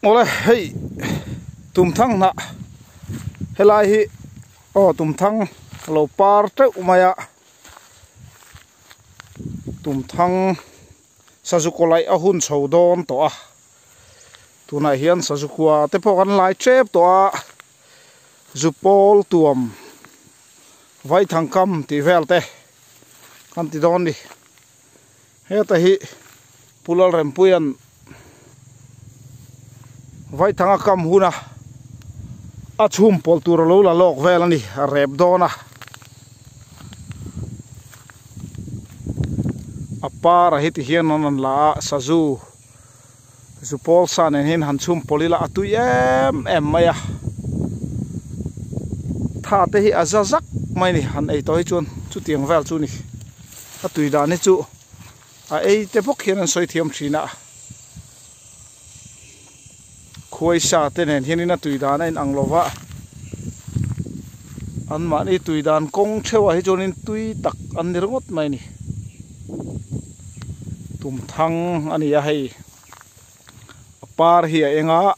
Awle hei tumthang hnah helai hi aw tumthang a lo par teuh mai a tumthang sazu kaw laih a hun chho dawn tawh a tunah hian sazu kua te pawh kan lai tep tawh a zu pawl tuam vaithang kam tih vel te kan ti dawn a ni heta hi Pu Lalrempuia'n vaithanga kam huna a chhum pawlh tur a lo la lawk vel a ni a rep dawn a a par a heti hian an rawn la a sazu zu pawl sa nen hian han chhum pawlh ila a tui em em mai a tha te hi a za zak mai a ni han ei tawh hi chuan chutiang vel chu a ni a tui dan hi chu. A ei te bawk hian an sawi thiam thin a, khuai sa te nen hianin a tui dan a inang lo va, anmahni tui dan kawng theuhah hi chuanin tui tak an ni ringawt mai a ni. Tumthang a ni a hei, a par hi a eng a,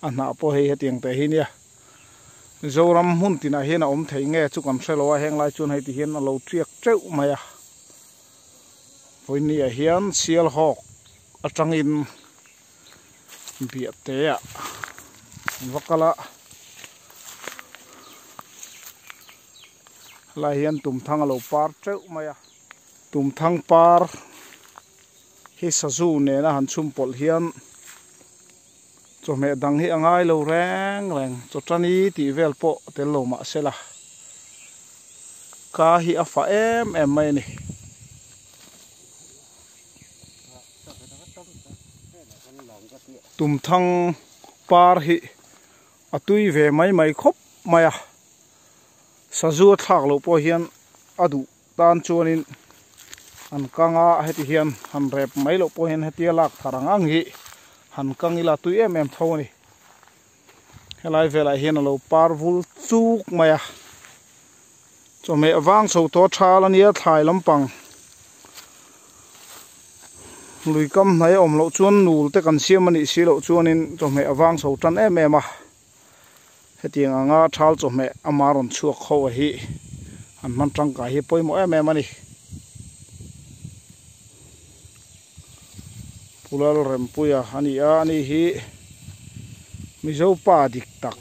a hnah pawh hei hetiang teh hi nia. Zoram hmun tinah hian a awm thei nge chu kan hre lo a, heng lai chuan hei ti hian a lo tiak teuh mai a. Vawinia hian Sialhawk atangin Biahte ah an va kal a, helai hian tumthang a lo par teuh mai a, tumthang par hi sazu nena han chhum pawlh hian chawhmeh dang hi a ngai lo reng reng, chawtani tih vel pawh tel lo mah sela ka hi a fah em em mai a ni. Tumthang par hi a tui ve mai mai khawp mai a, sazu a thlak loh pawh hian a duh tan chuanin an kang a heti hian han rep mai loh pawh hian hetia lak thar ang ang hi han kang ila tui em em tho a ni. Helai velah hian a lo par vul chuk mai a, chawhmeh vang chho tawh a thal a nia thlai lampang lui kam hnai a awm loh chuan nul te kan siam a nih si loh chuanin chawhmeh a vang chho tan em em a. Hetiang anga thal chawhmeh ama rawn chhuak ho a hi an hman tangkai hi pawimawh em em a ni. Pu Lalrempuia a ni a, ani hi Mizo pa dik tak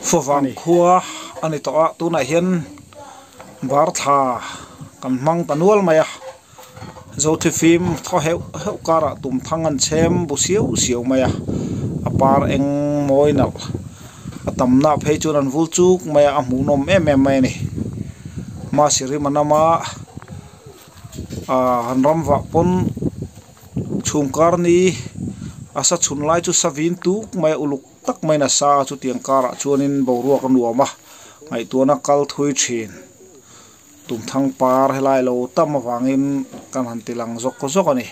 Favang khua a ni tawh a, tunah hian bar thla kan hmang ta nual mai a, Zothifim thaw heuh heuh karah tumthang an chhem bu siau siau mai a, a par eng mawi nalh a tamna phei chuan an vul chuk mai a, a hmuhnawm em em mai a ni. Mahse rim a nam a, ah han ram vah pawn chhung kar ni a sa chhun lai chu sa vin tuk mai a uluk tak maiin a sa a chutiang karah chuanin boruak a nuam a, ngaihtuahna kal thui thin. Tumthang par helai lo tam avangin kan han ti lang zawk zawk a ni.